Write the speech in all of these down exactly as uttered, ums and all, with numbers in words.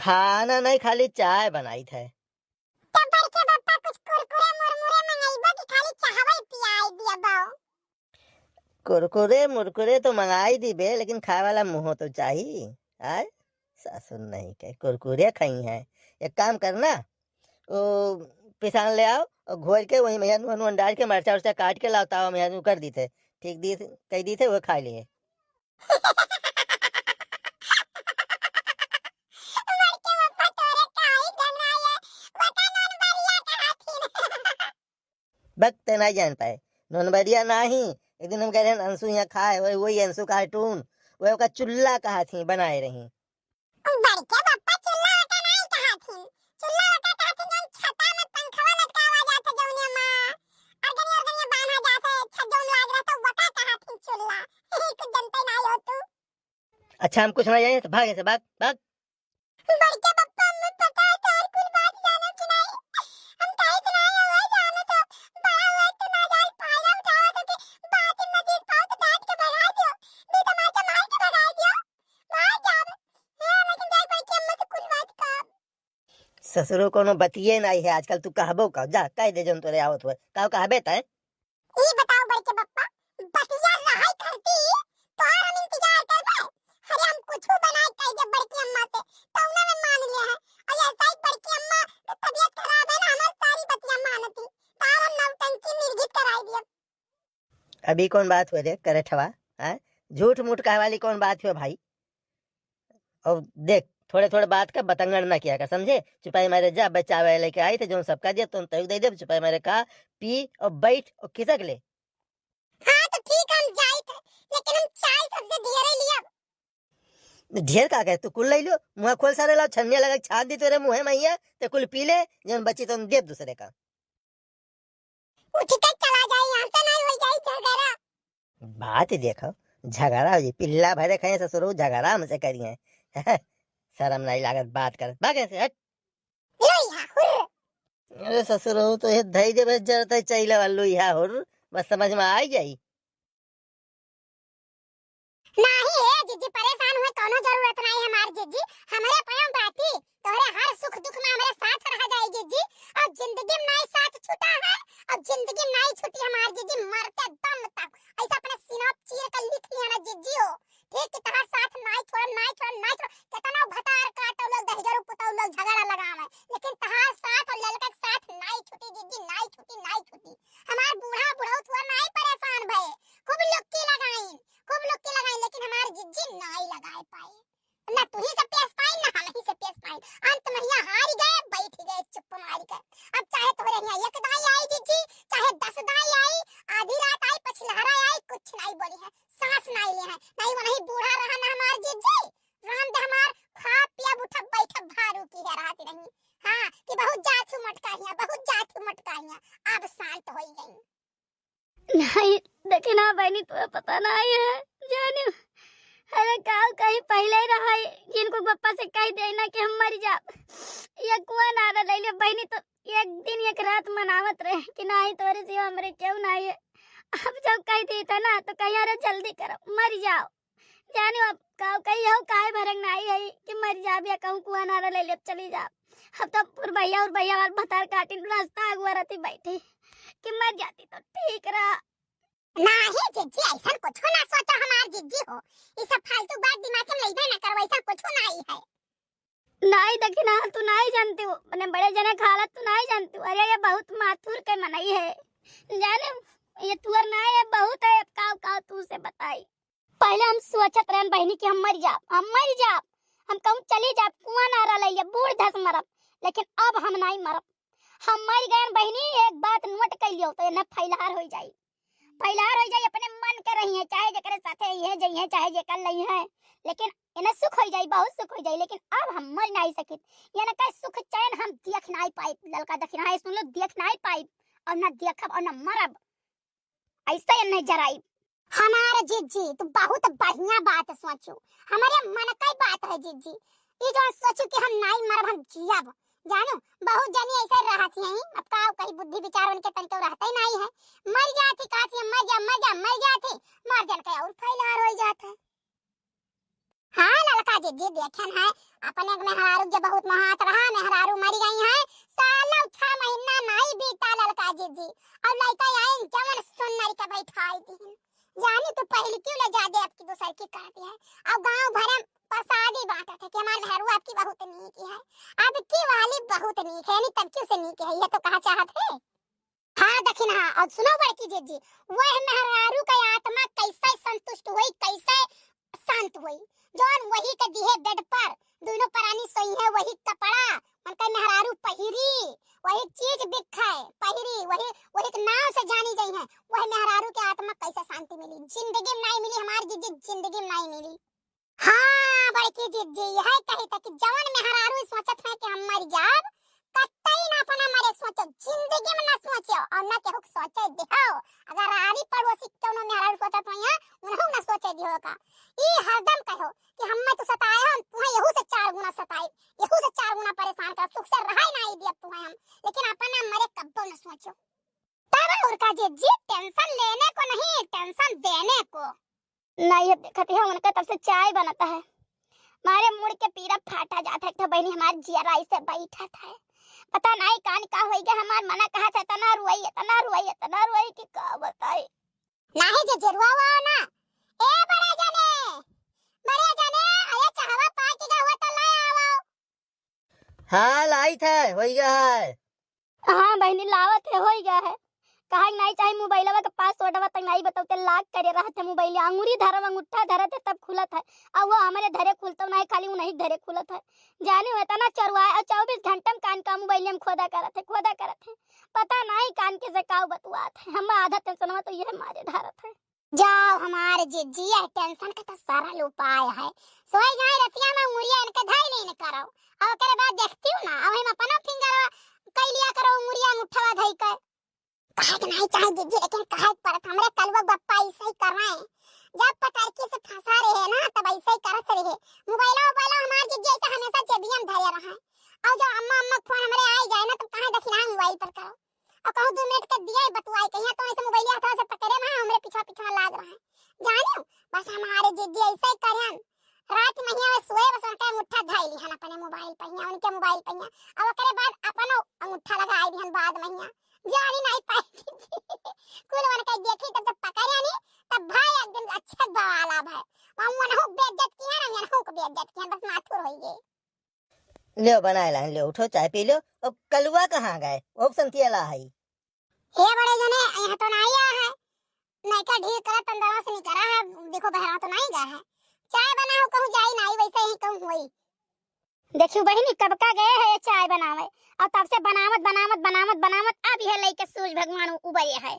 खाना नहीं, खाली चाय बनाइत है। तो बड़के पप्पा कुछ कुरकुरे मुरमुरे मंगइबो कि खाली चाहवइ पियाई दियबो? कुरकुरे मुरकुरे तो मंगाई दिबे, लेकिन खाए वाला मुँह तो चाही। आय, सासुर नहीं के कुरकुरे खाई है। एक काम करना, ओ पिसान ले आओ और घोर के वही में नून वून डाल के, मरचा उरचा काट के लाओ, तावा में कर दीते, ठीक दी, कह दीते, वो खा लिए। बड़के पप्पा तोरे काई गंगाए, बता नून बरिया कहाथिन। बक, ते नहीं जान पाए, नून बरिया नहीं। एक दिन हम गए रहन अंशु यहाँ खाए, वही, वही अंशु cartoon, वही ओका चुल्ला कहाथिन, बनाए रही। बड़के पप्पा चुल्ला ओका नहीं कहाथिन, चुल्ला ओका कहाथिन जौन छता में पंखवा लटकावा जात जौने मा, अरगनिया अरगनिया बांधा जात है, छत जौन लाग रहा तो वका कहाथिन चुल्ला। कुछ जनते नहीं हो तू। अच्छा, हम कुछ ना जाने तो भाग यहाँ से, भाग, भाग। बड़के पप्पा, हमें पता है तोर कुल बात जानो कि नहीं? हम कहे कि नहीं, हमें जानो तो बड़ा हुआ तो ना जाए, फायदा उठावा तो के बात में जीत पाओ तो डांट के भगा दियो, नहीं तो मार के, मार के भगा दियो, मार जाब। हाँ, लेकिन जाए बड़के अम्मा से कुल बात का। ससुरो कोनो बतिये नहीं है आजकल, तू कहबो का? जा, कह दे जौन तोरे आवत हुए। का कहबे तय? ई बताओ बड़के पप्पा, बतिया रहाई करती, तोहार हम इंतजार करबे? अरे हम कुछू बनाए कह दे बड़की अम्मा से, तौना में मान ले है। और ऐसा ही बड़की अम्मा के तबीयत खराब है ना, हमार सारी बतिया मानती, तार हम नौटंकी निर्घित कराई दिए। अभी कौन बात हुए रे करेठवा, हैं? झूठ मूठ कहे वाली कौन बात हुए भाई? और देख, थोड़े थोड़े बात का बतंगड़ ना किया कर, समझे? चुपाई मारे जा, बच्चा आवे लेके आई थे, जौन सबका दिया, तुम तय दे दे, चुपाई मारे खा, पी और बैठ और खिसक ले। हाँ, तो ठीक है, हम जाइत है, लेकिन हम चाय सबसे ढेरे लिया। ढेर का कहे, तू कुल ले लियो, मुँह खोल सारे लाओ, छन्निया लगा छान दी तेरे मुँह में, ते कुल पी ले, जौन बची तुम देब दूसरे का। उठ के चला जाए यहाँ से, नहीं हो जाए झगड़ा। बात देखो, झगड़ा हो जाए, पिल्ला भरे खाए ससुरो, झगड़ा हमसे करिए। शर्म नहीं लागत बात करत, भाग यहाँ से, हट। लो यहाँ, हुर्र। अरे ससुरो, तो ये धई देबे जरते चैले वालू यहाँ हुर्र, बस समझ में आ ही जाई। नाही हे जिज्जी, परेशान हुए कौनो जरूरत नाही हमार जिज्जी, हमरे पाँव बाटी, तोहरे हर सुख दुख में हमरे साथ रह जाई जिज्जी, और जिंदगी में नाही साथ छूटा है, और जिंदगी में नाही छूटी हमार जिज्जी, मरते दम तक। ऐसा अपने सीना चीर के लिख लिया ना जिज्जी हो, ठीक कि तहार साथ नाही छोड़म, नाही छोड़म, नाही छोड़म। केतना भतार काटौ लोग, दहिजरू पुतौ लोग झगड़ा लगावे, लेकिन तहार साथ और ललका के साथ नाही छूटी जिज्जी, नाही छूटी, नाही छूटी। हमार बूढ़ा बुढ़ऊ थोड़ा नाही परेशान भए, खूब लुक्की लगाइन, खूब लुक्की लगाइन, लेकिन हमार जिज्जी नाही लगाए पाए। ना तुही से पेश पाइन, ना हमही से पेश पाइन। अंत में यहाँ हारि गए, बैठ गए चुप मारि के। अब चाहे तोहरे यहाँ एक दाई आई जिज्जी, चाहे दस दाई आई, आधी रात आई, पछिलहरा आई, कुछ नाही बोली है, सांस नाही ले है। नाही वही बूढ़ा रहा ना हमार जिज्जी, राम दे हमार खा पिया उठा बैठा भारू की है रहती रही। हाँ, कि बहुत जात हूँ मटकाहिया, बहुत जात हूँ मटकाहिया, अब शांत होई गई। नाही, देखी ना बहिनी, तोरा पता नाही है, जानी। अरे काव कहीं पहिले रहा, इनको पप्पा से कह देना कि हम मरि जाब। ये कुआं नारा ले ले बहिनी, तो एक दिन एक रात मनावत रहे कि नाही तोरे सिवा हमरे केहू नाही है। अब जब कह देता ना तो कहीं अरे जल्दी करो, मरि जाओ। जानी अब काव कही हो, काहे भरंग नाही है कि मरि जाब या कहूँ कुआं नारा ले ले चली जाब। अब तो पुरबैया उरबैया वाल भतार काटिन रास्ता अगुआ रहती बैठी कि मरि जाती तो ठीक रहा। नाही जिज्जी, ऐसन कुछो ना सोचा हमार जिज्जी हो। ई सब फालतू बात दिमाग में लइबे ना करो, ऐसन कुछो नाही है। नाही देखी ना, तू नाही जानती हो, अपने बड़े जने का हालत तू नाही जानती हो। अरे ये बहुत माथुर के मनई है, जाने ये तुअर नाही है, बहुत है, अब काव काव तू से बताई। पहिले हम सोचत रहन बहिनी कि हम मरि जाब, हम मरि जाब, हम कहूँ चली जाब, कुआं नारा ले ले, बूढ़ धस मरब, लेकिन अब हम नाही मरब। हम मरि गयन बहिनी, एक बात नोट कर लियो तो एने फैलहार हो जाई, फैलहार हो जाई, अपने मन के रही है, चाहे जेकरे साथे ये जइहे, चाहे जेकर लइहे, लेकिन एने सुख हो जाई, बहुत सुख हो जाई। लेकिन अब हम मरि नाही सकित, एने का सुख चैन हम देख नाही पाई, ललका दखिना है, सुन लो, देख नाही पाई, और ना देखब और ना मरब। ऐसे नहीं जराई। हमार जिज्जी, तू बहुत बढ़िया बात सोचू, हमरे मन का बात है जिज्जी। ई जो सोचू कि हम नाही मरब, हम जियब। जानू, बहुत जनी ऐसे रहत हैं, अब का कही, बुद्धि विचार उनके तनिको रहते ही नाही है। मरि जात ही, कहत ही, "मरि जा, मरि जा, मरि जात ही।" मर जन के और फैलार हो जात है। हाँ ललका जी, जी देखेन है, अपने के मेहरारू के बहुत महात रहा, मेहरारू मरी गई है, सालों छह महीना नाहीं बीता ललका जिज्जी, और लइका आइन जवन सुन्नर के बैठाई दीन। जानी तू पहली क्यों ले जा दे, अब की दूसर की कर दे है। अब गांव भरे में प्रसादी बांटत है कि हमार मेहरारू अब की बहुत नीक है, अब की वाली बहुत नीक है, यानी तब क्यों से नीक है, ये तो कहा चाहत है। हाँ दखिनहा, और सुनो बड़की जिज्जी, वह मेहरारू का आत्मा कैसे संतुष्ट होई, कैसे शांत होई, जौन वही के दिहे बेड पर दोनों परानी सोई है, वही कपड़ा उनका मेहरारू पहिरी, वही चीज बिक है पहिरी, वही, वही के नाम से जानी गई है, वह मेहरारू के आत्मा कैसे शांति मिली? जिंदगी में नाहीं मिली हमार जिज्जी, जिंदगी में नाहीं मिली। हाँ बड़की जिज्जी, यह कही था कि जवन मेहरारू सोचत है कि हम मर जाब, कतई ना अपना मरे सोचो, जिंदगी में ना सोचो और ना केहू के सोचे दिहो। अगर आरी पड़ोसी के कौनो मेहरारू सोचत होई है, उन्हों ना सोचे दिहो का। ई हरदम कहो कि हम्मे तो सताए हो, हम तुम्हें यहू से चार गुना सताए, यहू से चार गुना परेशान कर, सुख से रहाई ना दिया तुम्हें हम, लेकिन अपना मरे कब्बो ना सोचो। तब और का जिज्जी, टेंशन लेने को नहीं, टेंशन देने को। नहीं, ये देखत है उनका तब से चाय बनता है, मारे मुड़ के पीरा फाटा जात है। तो बहनी हमार जियरा ऐसे बैठत है, पता नहीं कान का होई गया, हमार मना कहा था इतना रुआई, इतना रुआई, इतना रुआई कि का बताई। नहीं जिज्जी, रुआओ ना। ए बड़े जने, बड़े जने, अरे चाहवा पाकी का हुआ तो ले आओ। हाँ, लाइत है, होई गया है। हाँ बहनी, लावत है, होई गया है। कहा कि नहीं चाहे मोबाइलवा के पासवर्डवा तक नहीं बताते, लॉक करे रहत है मोबाइल, अंगूरी धरब, अंगूठा धरत है तब खुलत है। और वो हमारे धरे खुलतो नहीं, खाली उन्हीं धरे खुलत है। जाने हो इतना चरुआ है, और चउबीस घंटा में कान का मोबाइल में खोदा करत है, खोदा करत है। पता नहीं कान के से काऊ बतुआत है, हम आधा टेंशनवा तो यह मारे धरत है। जाओ हमार जिज्जी, यह टेंशन का तो सरल उपाय है। सोई जाए रतिया में उंगुरिया इनके धई लीन करो, और ओकरे बाद देखती हूँ ना, और हम अपनो फिंगर कई लिया करो उंगुरिया अंगूठवा धई के। कहे के नहीं चाहे जिज्जी, लेकिन कहे के पड़त, हमरे कलुआ बप्पा ऐसे ही कर रहे हैं। जब पटरकी से फंसा रहे ना, तब ऐसे ही करत रहे। मोबाइलो, मोबाइलो हमार जिज्जी ऐसे हमेशा जेबिया में धरे रहे। और जब अम्मा, अम्मा फोन हमरे आई जाए ना, तो कहे दखिना मोबाइल पर करो। और कहूँ दो मिनट के दिया ही बतुआई, कहिया तो ऐसे मोबाइल हाथवा से पकड़े ना, हमरे पीछा पीछा लाग रहा है। जानियो, बस हमारे जिज्जी ऐसे ही करें। रात महिया में सोए बस उनका अंगूठा धाई लिहन अपने मोबाइल पहिया, उनके मोबाइल पहिया। और ओकरे बाद अपनो अंगूठा लगाई दिहन बाद महिया। जानी नहीं पाई जिज्जी। कुल उनका देखी तब जब पकड़े नहीं, तब भाई एक दिन अच्छे बवाला भाई। हम उनहु को बेइज्जत किया ना, उनहु को बेइज्जत किया, बस माथुर होई गए। लियो, बनाए लाइन, लियो, उठो, चाय पी लियो। अब कलुआ कहाँ गए? वो संतिया ला है। हे बड़े जने, यहाँ तो नहीं आया है। नहीं का ढीक करत अंदरवा से निकरा है, देखो बहरा तो नहीं गया है। चाय बनाओ, कहूँ जाई नहीं, वैसे ही कहूँ हुई। देखियो बहिनी, कब का गए है ये चाय बनावे, और तब से बनावत, बनावत, बनावत, बनावत अब यह लइके सूरज भगवान उ-, उबरे है।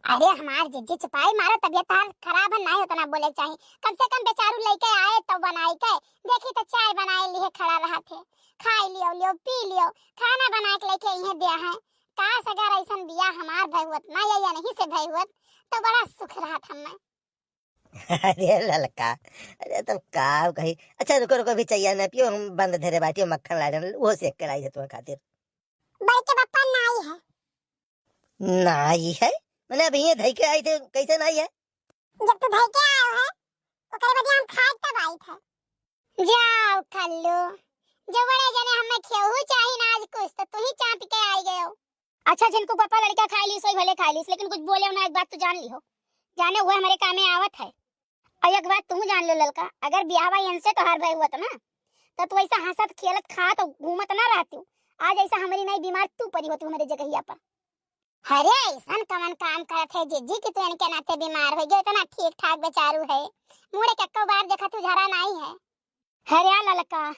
अरे हमार जिज्जी चुपाई मारो, तबियत हाल खराब है, नहीं उतना बोले के चाही। कम से कम बेचारू लइके आए तो बनाई के, देखी तो चाय बनाए लिए खड़ा रहा थे, खाई लियो, लियो, पी लियो, खाना बना के लेके इहे दिया है। काश अगर ऐसन बियाह हमार भय हुअत ना, या, या नहीं से भय हुअत, तो बड़ा सुख रहत हमें। अरे ललका, अरे तब का कही। अच्छा रुको, रुको, अभी चाय ना पियो, हम बंद धरे बाटियो, मक्खन ला देन, वो सेक के लाई है तुम्हारे खातिर। बड़के बप्पा नाई है। नाई है? मैंने अभी ये धई के आई थे, कैसे नाई है? जब तू धई के आयो है, ओकरे बदे हम खाए तब आई थे। जाओ कल्लू, जो बड़े जने हमें खेहू चाही ना आज कुछ, तो तू ही चाप के आई गयो। अच्छा, जिनको पापा लड़का खाए लीस, वही भले खाए लीस, लेकिन कुछ बोले ना, एक बात तो जान लिहो, जाने हुए हमारे कामे आवत है। और एक बात तुम जान लो ललका, अगर बियाहवा इनसे तोहार भय हुआ तो ना, तो तू ऐसा हंसत खेलत खात घूमत ना रहती। आज ऐसा हमारी नहीं बीमार तू पड़ी होती हमारे जगहिया पर। अरे ऐसन कवन काम करत है जिज्जी कि तू इनके नाते बीमार हो गए, इतना ठीक ठाक बेचारू है, मुड़े के एको बार देखा तू झरा नहीं है। अरे ललका,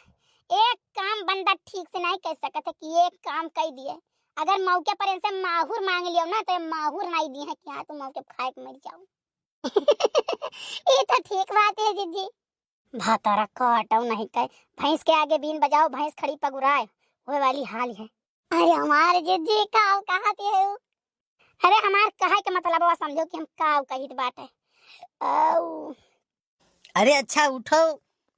एक काम बंदा ठीक से नहीं कह सकत है कि एक काम कह दिए। अगर मौके पर इनसे माहुर मांग लियो ना, तो ये माहुर नहीं दी है कि हाँ, तुम मौके पर खाए के मर जाओ। ये तो ठीक बात है जिज्जी। भातारा काटो नहीं कहे, भैंस के आगे बीन बजाओ, भैंस खड़ी पगुराए, हुए वाली हाल है। अरे हमारे जिज्जी का कहा थे हो? अरे हमार कहे के मतलब समझो कि हम का कहित बाटे। औ। अरे अच्छा उठो,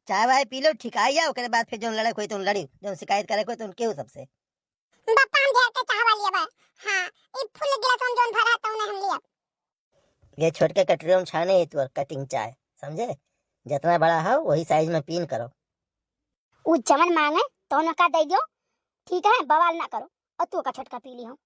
चाय वाय पी लो, ठिकाई जाओ, ओकरे बाद फिर जौन लड़े कोई तो लड़ी, जौन शिकायत करे कोई तो उनके हो सबसे। बप्पा हम ढेर के चाह वाली अब। हाँ, ई फुल गिलास हम जौन भरा तौने हम लिया। ये छोटके कटोरी में छाने है तोर कटिंग चाय, समझे? जितना बड़ा हो वही साइज में पीन करो। उ जवन मांगे तवन का दे दियो, ठीक है, बवाल ना करो। और तू का छोटका पी ली हो।